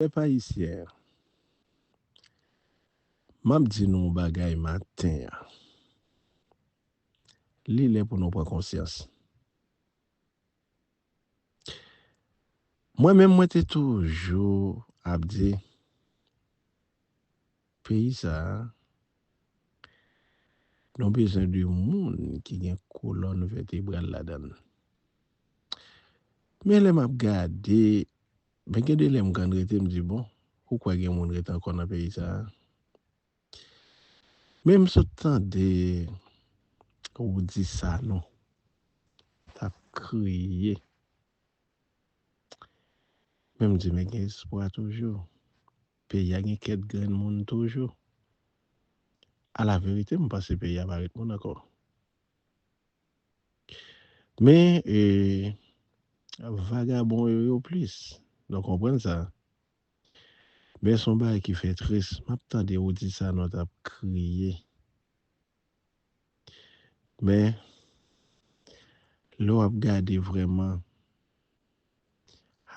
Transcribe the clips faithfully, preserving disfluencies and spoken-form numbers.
Pèp ayisyen, m ap di nou yon bagay maten an. Li lè pou nou pran konsyans. Mwen menm, mwen te toujou ap di, peyi sa a, nou bezwen de moun ki gen kolòn vètebral ladan l. Men lè m ap gade, men gen de lè m konn rete, m di, bon, ou kwè gen moun rete ankò nan peyi sa a? Men m sot tande Roody Sanon t ap kriye. Men m di, men gen espwa toujou. Peyi a gen kèk grenn moun toujou. A la verite, m panse peyi a pa ret moun ankò. Men, e, vagabon yo, yo plis. Nou konprann sa. Men se yon bagay ki fè tris. M ap tande Roody Sanon t ap kriye. Men, lè w ap gade vrèman,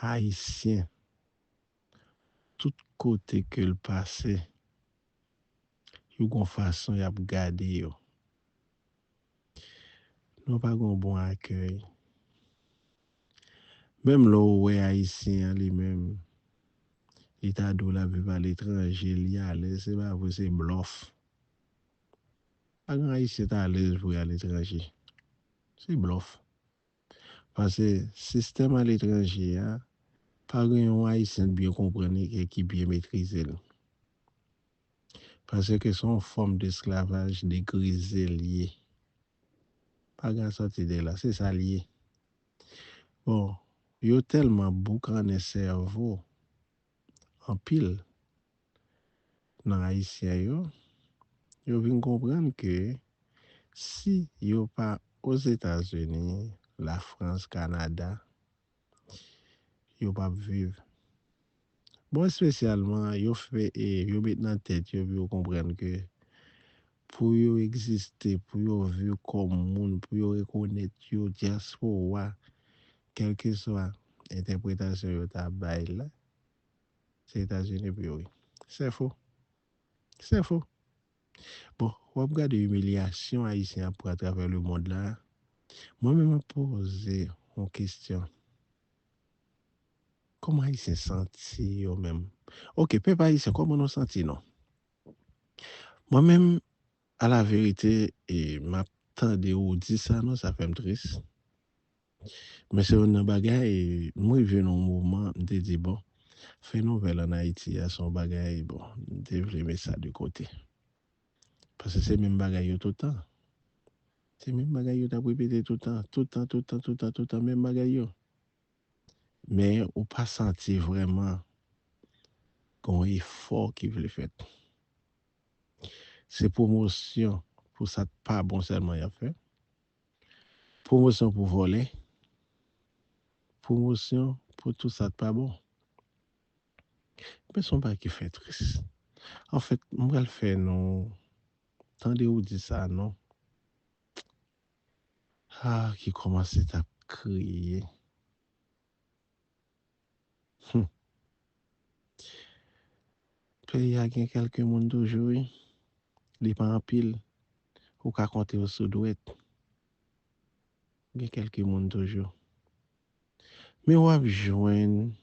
Ayisyen, tout kote ke l pase, yo gon fason y ap gade yo. Nou pa gon bon akèy. Menm lè w wè Ayisyen an li menm, li ta di w l ap viv aletranje, li alèz, se pa vre, se blòf. Pa gen Ayisyen t alèz pou y aletranje. Se blòf. Paske sistèm aletranje a, pa gen yon Ayisyen k byen konprann li e ki byen metrize l. Paske se yon fòm desklavaj degrize l ye. Pa gen sòti de la, se sa l ye. Bon, yo tèlman boukannen sèvo anpil nan Ayisyen yo, yo vin konprann ke si yo pa Ozetazini, Lafrans, Kanada, yo p ap viv. Bon, espesyalman, yo fè, e, yo met nan tèt yo pou yo konprann ke pou yo egziste, pou yo viv kòm moun, pou yo rekonèt yo dyaspora, kèlkeswa entèpretasyon yo ta bay la, se Etazini pou yo ye. Se fo. Se fo. Bon, w ap gade imilyasyon Ayisyen ap pran atravè lemonn la. Mwen menm, m ap poze yon kesyon. Kòman Ayisyen santi yo menm? Oke, pèp ayisyen, kòman nou santi nou? Mwen menm, a la verite, e, m ap tande Roody Sanon, sa fè m tris. Men se youn nan bagay, m rive nan yon moman, m te di, bon, fè nouvèl ann Ayiti a, se yon bagay, bon, m te vle met sa de kote. Paske se menm bagay yo tout tan. Se menm bagay yo t ap repete tout tan, tout tan, tout tan, tout tan, tout tan, menm bagay yo. Men ou pa santi vrèman gen yon efò ki vle fèt. Se pwomosyon pou sa k pa bon sèlman y ap fè. Pwomosyon pou vòlè. Pwomosyon pou tout sa k pa bon. Men se yon bagay ki fè tris. Anfèt, m pral fè nou tande Roody Sanon, a, ki kòmanse t ap kriye. Hmm. Peyi a gen kèlke moun toujou, wi. Li pa anpil. Ou ka konte yo sou dwèt. Gen kèlke moun toujou. Men w ap jwenn,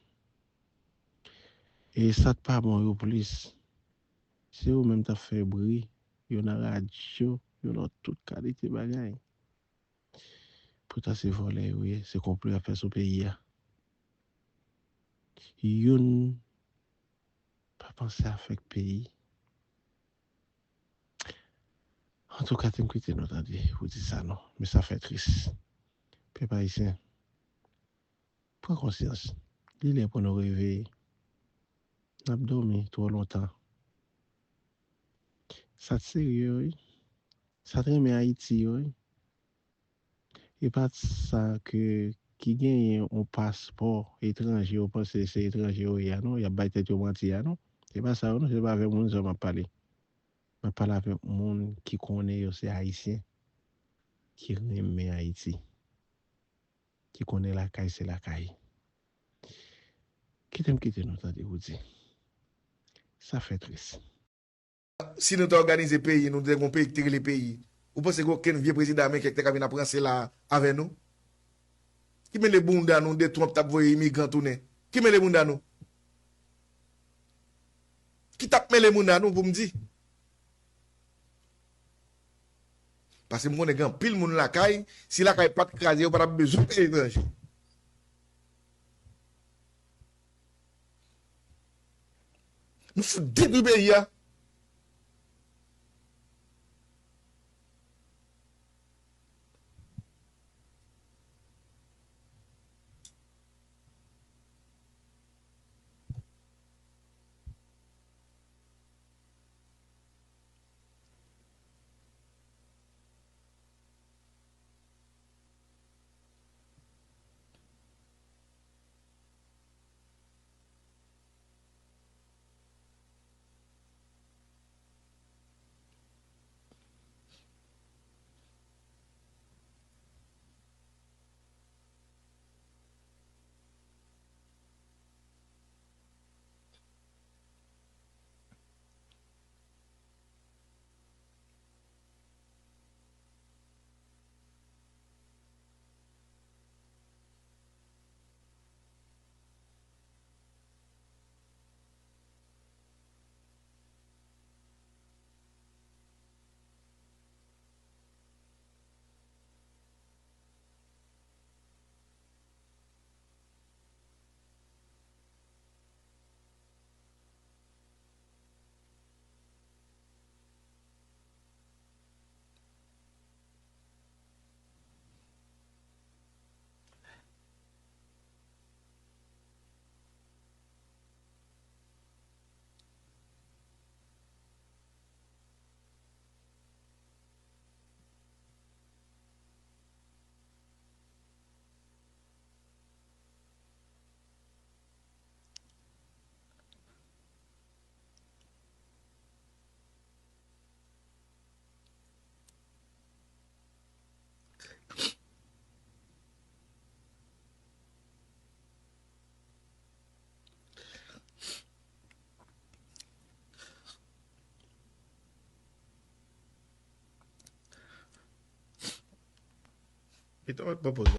e sa k pa bon yo plis. Se yo menm t ap fè bri, yo nan radyo, yo nan tout kalite bagay. Poutan se vòlè yo ye, se konplo y ap fè sou peyi a. Youn pa panse afèk peyi. Antouka, te m kite nou tande Roody Sanon, men sa fè tris. Pèp ayisyen, pran konsyans. Li lè pou nou reveye. N ap dòmi twò lontan. Sa t serye, wi. Sa t renmen Ayiti yo, wi. E pa sa ke, ki genyen yon paspò etranje, yo panse se etranje yo ye a, non. Y ap bay tèt yo manti a, non. Se pa sa yo, non. Se pa avèk moun sa m ap pale. M ap pale avèk moun ki konnen yo se Ayisyen, ki renmen Ayiti, ki konnen lakay se lakay. Kite m kite nou tande, Roody. Sa fè tris. Si nou ta òganize peyi, nou te gon peyi ki te rele peyi. Ou panse gen okenn vye prezidan ameriken ki te ka vin ap ranse la avè nou? Ki mele bounda nou de Trump t ap voye imigran tounen? Ki mele bounda nou? Ki t ap mele bounda nou pou m di? Paske m konnen gen anpil moun lakay, si lakay pa t kraze, yo pa t ap bezwen peye etranje. Nou fout detwi peyi a. Pito mèt pran pòz.